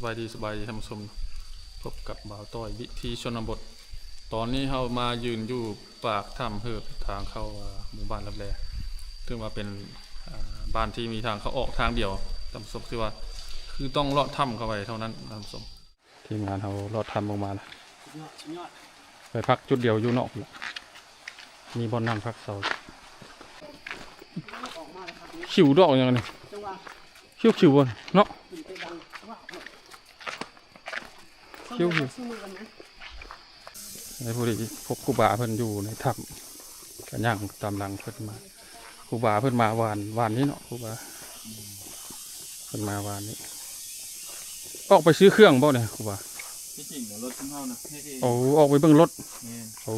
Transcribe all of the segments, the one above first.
ສະບາຍດີ ສະບາຍດີທ່ານຜູ້ຊົມ, ພົບກັບບ່າວຕ້ອຍວິຖີຊົນນະບົດ. ຕອນນີ້ເຮົາມາຢືນຢູ່ປາກຖ້ຳເຮີບທາງເຂົ້າ ອ່າ ໝູ່ບ້ານລັບແລ, ຖືວ່າເປັນ ອ່າ ບ້ານທີ່ມີທາງເຂົ້າອອກທາງດຽວທ່ານຜູ້ຊົມ, ຄືວ່າ ຄືຕ້ອງລອດຖ້ຳເຂົ້າໄປເທົ່ານັ້ນທ່ານຜູ້ຊົມ. ທີມງານເຮົາລອດຖ້ຳອອກມາແລ້ວ, ໄປພັກຈຸດດຽວຢູ່ນອກພຸ້ນລະ, ມີບ່ອນນັ່ງພັກເຊົາ. ຂິວດອກຫຍັງນີ້? ຂິວໆ ເນາະ. ຂິວໆ ໃນຜູ້ທີ່ພົບຄູບາເພິ່ນຢູ່ໃນຖ້ຳ ກະຍ່າງຕາມຫຼັງເພິ່ນມາ. ຄູບາເພິ່ນມາວານ ວານນີ້ເນາະ ຄູບາ ເພິ່ນມາວານນີ້. ອອກໄປຊື້ເຄື່ອງບໍ່ນີ້ຄູບາ? ທີ່ຈິງກໍລົດຂອງເຮົານະ ເຮັດເອງ. ໂອ້ ອອກໄປເບິ່ງລົດ. ແມ່ນ. ໂອ້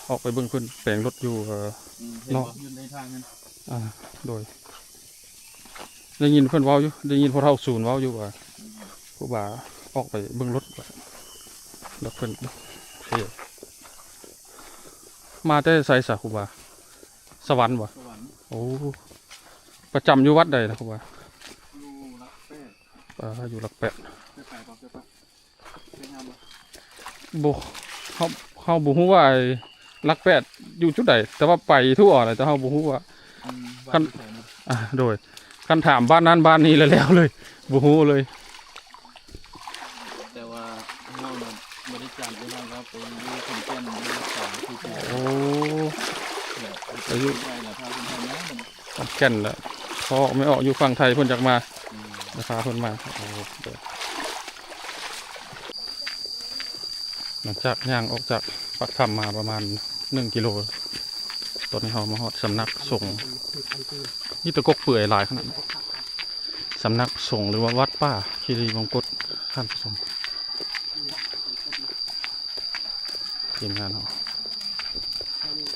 ອອກໄປເບິ່ງເພິ່ນແປງລົດຢູ່ ເອີ ອືມ ເຫັນ ເນາະ ຢູ່ໃນທາງນັ້ນ. ອ່າ ໂດຍ. ໄດ້ຍິນເພິ່ນເວົ້າຢູ່ ໄດ້ຍິນພໍ່ເຖົ້າສູນເວົ້າຢູ່ວ່າ ອືມ ຄູບາອອກໄປເບິ່ງລົດ ແລ້ວເພິ່ນ ເອີ ມາແຕ່ໃສສະຄູບາ? ສະຫວັນບໍ່? ສະຫວັນ. ໂອ້ ປະຈຳຢູ່ວັດໃດລະຄູບາ? ຢູ່ຫຼັກແປດ. ອ່າ ຢູ່ຫຼັກແປດ. ເຄີຍໄປບໍ່? ເຄີຍໄປ. ບໍ່ ເຮົາ ເຮົາບໍ່ຮູ້ວ່າຫຼັກແປດຢູ່ຈຸດໃດ, ແຕ່ວ່າໄປທົ່ວແຫຼະ ແຕ່ເຮົາບໍ່ຮູ້ວ່າ ອືມ ຄັນ ຢູ່ໃສເນາະ. ອ່າ ໂດຍ ຄັນຖາມບ້ານນັ້ນບ້ານນີ້ແລ້ວ ແລ້ວເລີຍ ບໍ່ຮູ້ເລີຍ. ແຕ່ວ່າເຮົານະ ບໍລິຈາກຢູ່ຫັ້ນແລ້ວ ໄປຢູ່ຂອນແກ່ນຢູ່ສາມສີ່ປີ. ໂອ້ ແບບ ອາຍຸ ໄປແລ້ວພາເພິ່ນໄປນະ. ຂອນແກ່ນລະ ພໍ່ແມ່ອອກຢູ່ຝັ່ງໄທເພິ່ນຢາກມາ ອືມ ລະພາເພິ່ນມາ. ໂອ້ ເດີ ຫຼັງຈາກຍ່າງອອກຈາກປາກຖ້ຳມາປະມານໜຶ່ງກິໂລ, ຕອນນີ້ເຮົາມາຮອດສຳນັກສົງ ມີແຕ່ກົກເປື່ອຍຫຼາຍຂະໜາດ. ສຳນັກສົງ ຫຼືວ່າວັດປ່າຄີຣີມົງກົດ ທ່ານຜູ້ຊົມ. ທີມງານເຮົາ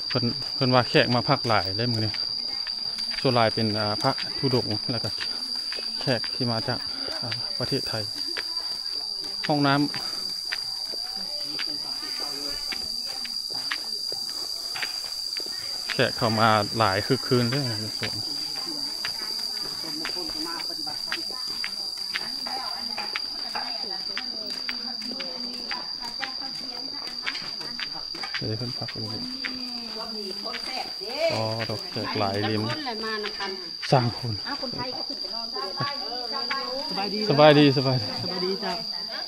ເພິ່ນ ເພິ່ນວ່າແຂກມາພັກຫຼາຍເດ້ມື້ນີ້, ສ່ວນຫຼາຍເປັນ ອ່າ ພະທຸດົງ ແລ້ວກະແຂກທີ່ມາຈາກ ອ່າ ປະເທດໄທ. ຫ້ອງນ້ຳ ແຂກເຂົ້າມາຫຼາຍຄຶກຄື້ນເດ້. ເອີ ເພິ່ນພັກຢູ່ນີ້. ອໍ ດອກແຂກຫຼາຍລິມ. ສາມຄົນ. ເອົ້າ ຄົນໄທເຂົາຂຶ້ນໄປນອນ. ສະບາຍດີ ສະບາຍດີ ສະບາຍດີ ສະບາຍດີເຈົ້າ.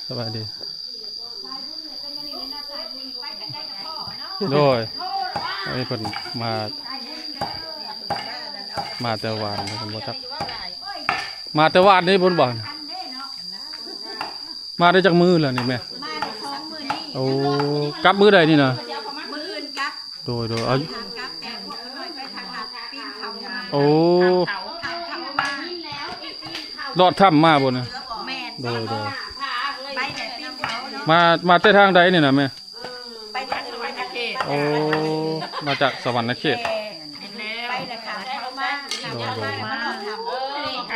ສະບາຍດີ. ໂດຍ ອັນນີ້ເພິ່ນມາ ມາແຕ່ວານນີ້ເພິ່ນບໍ່ຈັກ ມາແຕ່ວານນີ້ພຸ້ນບໍ່? ມາໄດ້ຈັກມື້ແລ້ວນີ້ແມ່? ມາໄດ້ສອງມື້ນີ້. ໂອ້ ກັບມື້ໃດນີ້ນະ? ມື້ອື່ນກັບ. ໂດຍ ໂດຍ ເອົາ ທາງກັບແຕ່ພວກນ້ອຍໄປທາງລັດປີນເຂົາມາ. ໂອ້ ທາງເຂົາມາ ລອດຖ້ຳມາບໍ່ນະ? ແມ່ນ. ໂດຍ ໂດຍ ໄປແຕ່ປີນເຂົາເນາະ. ມາ ມາແຕ່ທາງໃດນີ້ນະແມ່? ໄປຈາກສະຫວັນນະເຂດ. ໂອ້ ມາຈາກສະຫວັນນະເຂດ. ແມ່ນແລ້ວ ໄປແລ້ວຂ້າມເຂົາມາ. ໂດຍ ໂດຍ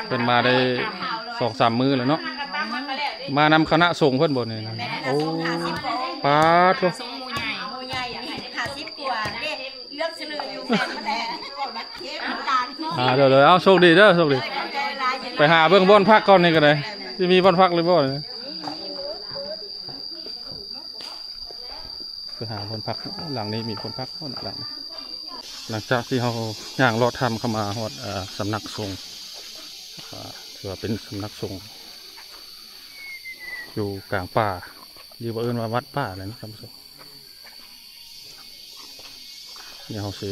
ເພິ່ນມາໄດ້ສອງສາມມື້ແລ້ວເນາະ. ມານຳຄະນະສົງເພິ່ນບໍ່ນີ້ນະ? ແມ່ນ. ໂອ້ ປາດໂທ້ ສົງໝູ່ໃຫຍ່ ໝູ່ໃຫຍ່ຫ້າສິບກວ່າເດ້. ເລືອກຊື່ຢູ່ແມ່ນແຫຼະ. ອ່າ ໂດຍ ໂດຍ ເອົາ ໂຊກດີເດີ ໂຊກດີ. ໄປຫາເບິ່ງບ່ອນພັກກ່ອນນີ້ກໍໄດ້ ຊິມີບ່ອນພັກຫຼືບໍ່ນີ້. ໄປຫາບ່ອນພັກ. ຫຼັງນີ້ມີບ່ອນພັກ ຫຼັງນີ້. ຫຼັງຈາກທີ່ເຮົາຍ່າງລອດຖ້ຳເຂົ້າມາຮອດ ເອີ ສຳນັກສົງ ເອີ ຖືວ່າເປັນສຳນັກສົງຢູ່ກາງປ່າ ຫຼືວ່າເອີ້ນວ່າວັດປ່າແຫຼະເນາະທ່ານຜູ້ຊົມ. ດຽວເຮົາຊິ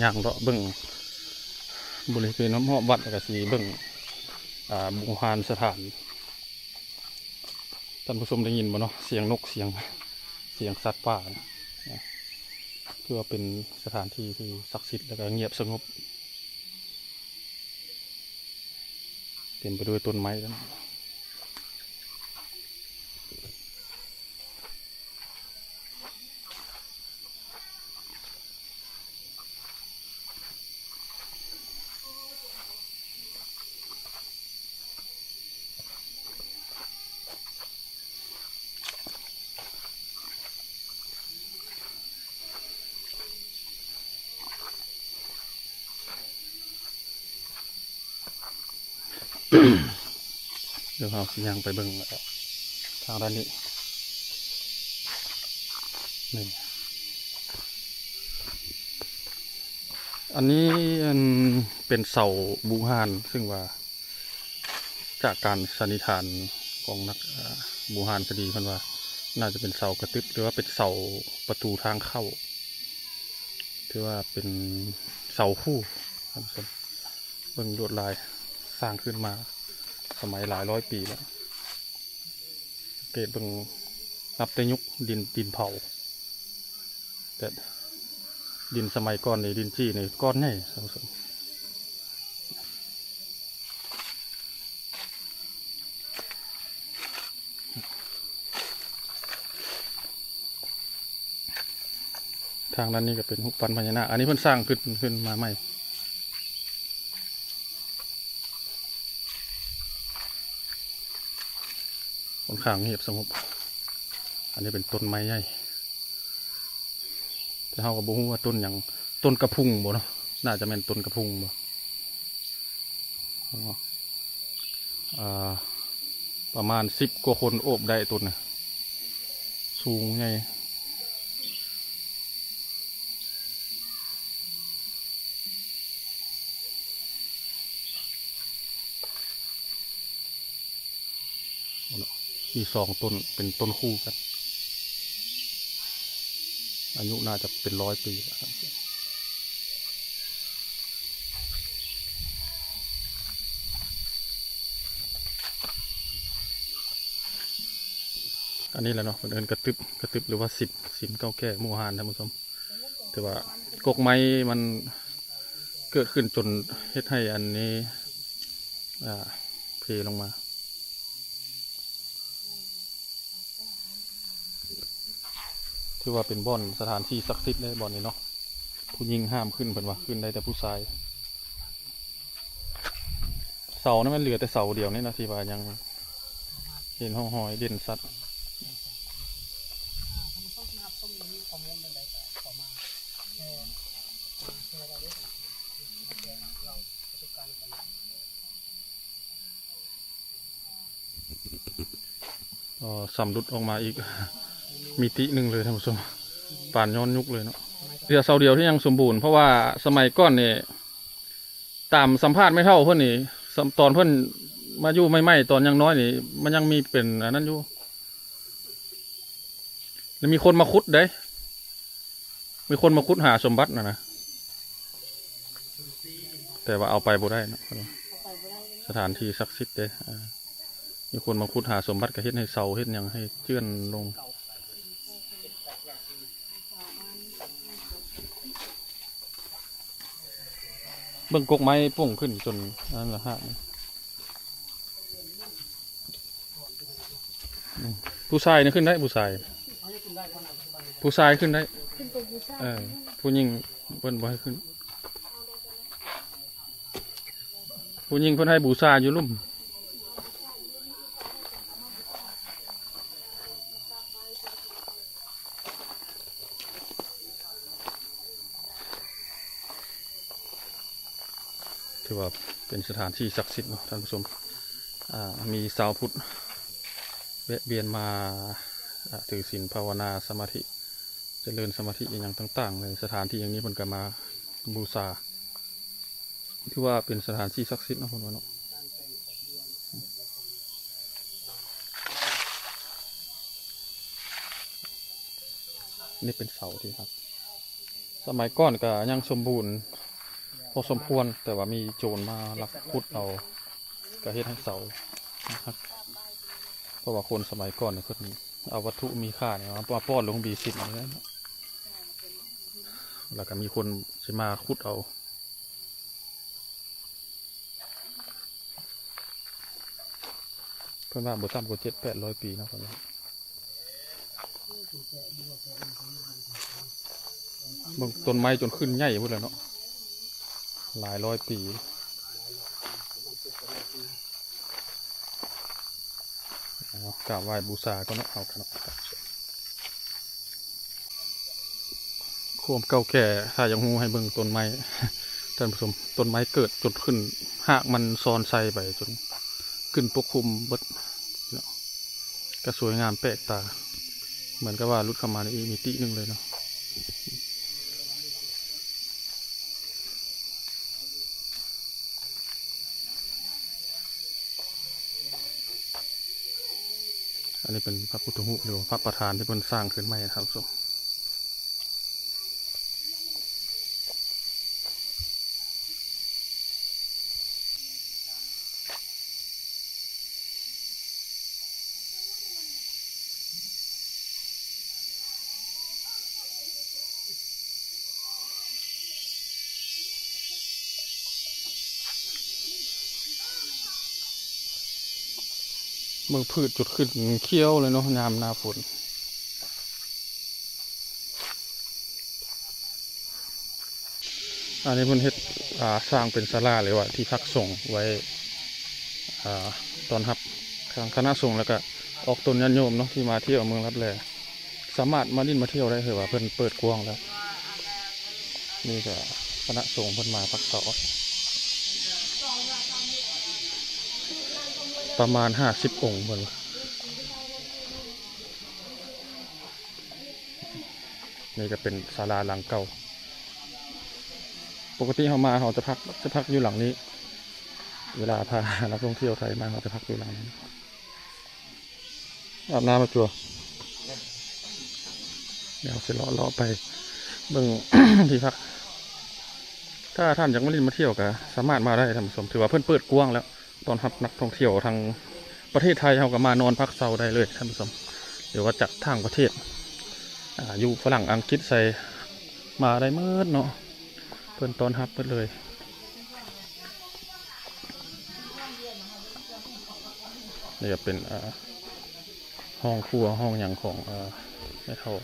ຍ່າງເລາະເບິ່ງບໍລິເວນຮອບວັດ ແລ້ວກະຊິເບິ່ງ ອ່າ ບູຮານສະຖານ. ທ່ານຜູ້ຊົມໄດ້ຍິນບໍ່ເນາະ ສຽງນົກ ສຽງ ສຽງສັດປ່ານະ? ຖືວ່າເປັນສະຖານທີ່ທີ່ສັກສິດ ແລ້ວກະງຽບສະຫງົບ ເຕັມໄປດ້ວຍຕົ້ນໄມ້. ອືມ ດຽວເຮົາຊິຍ່າງໄປເບິ່ງ ເອີ ທາງດ້ານນີ້ ນີ້ ອັນນີ້ ອັນ ເປັນເສົາບູຮານ ຊຶ່ງວ່າ ຈາກການສັນນິຖານຂອງນັກ ເອີ ບູຮານຄະດີ ເພິ່ນວ່າໜ້າຈະເປັນເສົາກະຕຶບ ຫຼືວ່າເປັນເສົາປະຕູທາງເຂົ້າ ຖືວ່າເປັນເສົາຄູ່ ທ່ານຜູ້ຊົມ ເບິ່ງລວດລາຍ ສ້າງຂຶ້ນມາສະໄໝຫຼາຍຮ້ອຍປີແລ້ວ ສັງເກດເບິ່ງ ນັບແຕ່ຍຸກດິນ ດິນເຜົາ ແຕ່ດິນສະໄໝກ່ອນນີ້ ດິນຈີ່ນີ້ກ້ອນໃຫຍ່ ທ່ານຜູ້ຊົມ. ທາງດ້ານນີ້ກໍເປັນຮູບປັ້ນພະຍານາກ ອັນນີ້ເພິ່ນສ້າງຂຶ້ນ ຂຶ້ນມາໃໝ່ ຂ້ອນຂ້າງງຽບສະຫງົບ ອັນນີ້ເປັນຕົ້ນໄມ້ໃຫຍ່ ແຕ່ເຮົາກໍບໍ່ຮູ້ວ່າຕົ້ນຫຍັງ ຕົ້ນກະພຸງບໍ່ເນາະ ໜ້າຈະແມ່ນຕົ້ນກະພຸງບໍ່ ເນາະ ອ່າ ປະມານສິບກວ່າຄົນໂອບໄດ້ຕົ້ນນະ ສູງໃຫຍ່ ເນາະ ມີສອງຕົ້ນເປັນຕົ້ນຄູ່ກັນ ອາຍຸໜ້າຈະເປັນຮ້ອຍປີແລ້ວ. ອັນນີ້ແຫຼະເນາະ ເພິ່ນເອີ້ນກະຕຶບ ກະຕຶບ ຫຼືວ່າສິມ ສິມເກົ່າແກ່ໝູ່ຫານ ທ່ານຜູ້ຊົມ ແຕ່ວ່າກົກໄມ້ມັນເກີດຂຶ້ນຈົນເຮັດໃຫ້ອັນນີ້ ອ່າ ເພລົງມາ ຖືວ່າເປັນບ່ອນສະຖານທີ່ສັກສິດເດ້ບ່ອນນີ້ເນາະ ຜູ້ຍິງຫ້າມຂຶ້ນ ເພິ່ນວ່າຂຶ້ນໄດ້ແຕ່ຜູ້ຊາຍ. ເສົານັ້ນມັນເຫຼືອແຕ່ເສົາດຽວນີ້ນະ ທີ່ວ່າຍັງເຫັນຮ່ອງຮອຍເດັ່ນຊັດ. ກໍຊຳຫຼຸດອອກມາອີກມິຕິໜຶ່ງເລີຍທ່ານຜູ້ຊົມ ປານຍ້ອນຍຸກເລີຍເນາະ. ເຫຼືອເສົາດຽວທີ່ຍັງສົມບູນ ເພາະວ່າສະໄໝກ່ອນນີ້ ຕາມສຳພາດແມ່ເຖົ້າເພິ່ນນີ້ ສຳ ຕອນເພິ່ນມາຢູ່ໃໝ່ໆ ຕອນຍັງນ້ອຍນີ້ ມັນຍັງມີເປັນອັນນັ້ນຢູ່ ແລ້ວມີຄົນມາຂຸດເດ້ ມີຄົນມາຂຸດຫາສົມບັດນະນະ ແຕ່ວ່າເອົາໄປບໍ່ໄດ້ເນາະ ສະຖານທີ່ສັກສິດເດ້ ອ່າ ມີຄົນມາຂຸດຫາສົມບັດ ກໍເຮັດໃຫ້ເຊົາ ເຮັດຫຍັງໃຫ້ເຈື່ອນລົງ. ເບິ່ງກົກໄມ້ປົ່ງຂຶ້ນຈົນອັນນັ້ນລະຮາກນີ້ ອືມ ຜູ້ຊາຍນີ້ຂຶ້ນໄດ້ ຜູ້ຊາຍ ຜູ້ຊາຍຂຶ້ນໄດ້ ຂຶ້ນໄປບູຊາ ເອີ ຜູ້ຍິງເພິ່ນບໍ່ໃຫ້ຂຶ້ນ ຜູ້ຍິງເພິ່ນໃຫ້ບູຊາຢູ່ລຸ່ມ. ຖືວ່າເປັນສະຖານທີ່ສັກສິດເນາະທ່ານຜູ້ຊົມ ອ່າ ມີຊາວພຸດແວະວຽນມາ ອ່າ ຖືສິນພາວະນາສະມາທິ ຈະເລີນສະມາທິອີ່ຫຍັງຕ່າງໆ ໃນສະຖານທີ່ຢ່າງນີ້ ເພິ່ນກໍມາບູຊາ ຖືວ່າເປັນສະຖານທີ່ສັກສິດເນາະ ເພິ່ນວ່າເນາະ. ນີ້ເປັນເສົາທີ່ຮັກ ສະໄໝກ່ອນກໍຍັງສົມບູນພໍສົມຄວນ ແຕ່ວ່າມີໂຈນມາລັກຂຸດເອົາ ກໍເຮັດໃຫ້ເສົາ ເພາະວ່າຄົນສະໄໝກ່ອນນີ້ເພິ່ນເອົາວັດຖຸມີຄ່ານີ້ມາ ມາປ້ອນໂລງບີຊິດນີ້ແຫຼະ ແລ້ວກໍມີຄົນຊິມາຂຸດເອົາ ເພິ່ນວ່າບໍ່ຕ່ຳກວ່າເຈັດແປດຮ້ອຍປີເນາະ ເພິ່ນວ່າ ເບິ່ງຕົ້ນໄມ້ຈົນຂຶ້ນໃຫຍ່ພຸ້ນແຫຼະເນາະ ຫຼາຍຮ້ອຍປີ. ເອົາ ກາບໄຫວ້ບູຊາກ່ອນເນາະ ເຮົາກໍເນາະ ຄວາມເກົ່າແກ່ ຖ້າຢາກຮູ້ໃຫ້ເບິ່ງຕົ້ນໄມ້ ທ່ານຜູ້ຊົມ ຕົ້ນໄມ້ເກີດຈົນຂຶ້ນ ຮາກມັນຊອນໄຊໄປຈົນເ ຂຶ້ນປົກຄຸມເບິດເນາະ ກະສວຍງາມແປກຕາ ເໝືອນກັບວ່າຫຼຸດເຂົ້າມາໃນອີກມິຕິໜຶ່ງເລີຍເນາະ. ອັນນີ້ເປັນພະພຸດທະຮູບ ຫຼືວ່າພະປະທານທີ່ເພິ່ນສ້າງຂຶ້ນໃໝ່ນະທ່ານຜູ້ຊົມ. ເບິ່ງພືດຈົນຂຶ້ນຂຽວເລີຍເນາະ ຍາມໜ້າຝົນ. ອັນນີ້ເພິ່ນເຮັດ ອ່າ ສ້າງເປັນສາລາ ຫຼືວ່າທີ່ພັກສົງໄວ້ ອ່າ ຕ້ອນຮັບທາງຄະນະສົງ ແລ້ວກະອອກຕົນຍາດໂຍມເນາະ ທີ່ມາທ່ຽວເມືອງລັບແລ ສາມາດມາຫຼິ້ນມາທ່ຽວໄດ້ ຖືວ່າເພິ່ນເປີດກວ້າງແລ້ວ. ນີ້ກະຄະນະສົງເພິ່ນມາພັກເຊົາ ປະມານຫ້າສິບອົງເພິ່ນວ່າ. ນີ້ກະເປັນສາລາຫຼັງເກົ່າ. ປົກກະຕິເຮົາມາ ເຮົາຈະພັກ ຈະພັກຢູ່ຫຼັງນີ້. ເວລາພານັກທ່ອງທ່ຽວໄທມາ ເຮົາຈະພັກຢູ່ຫຼັງນີ້. ອາບນ້ຳມາຈົວ ດຽວຊິເລາະ ເລາະໄປເບິ່ງທີ່ພັກ. ຖ້າທ່ານຢາກມາຫຼິ້ນມາທ່ຽວກະສາມາດມາໄດ້ທ່ານຜູ້ຊົມ ຖືວ່າເພິ່ນເປີດກວ້າງແລ້ວ ຕ້ອນຮັບນັກທ່ອງທ່ຽວທັງປະເທດໄທເຮົາກະມານອນພັກເຊົາໄດ້ເລີຍທ່ານຜູ້ຊົມ ຫຼືວ່າຈາກຕ່າງປະເທດ ອ່າ ຢູ່ຝຣັ່ງ ອັງກິດ ໃສ ມາໄດ້ໝົດເນາະ ເພິ່ນຕ້ອນຮັບໝົດເລີຍ. ນີ້ກະເປັນ ອ່າ ຫ້ອງຄົວຫ້ອງຫຍັງຂອງ ເອີ ແມ່ເຖົ້າ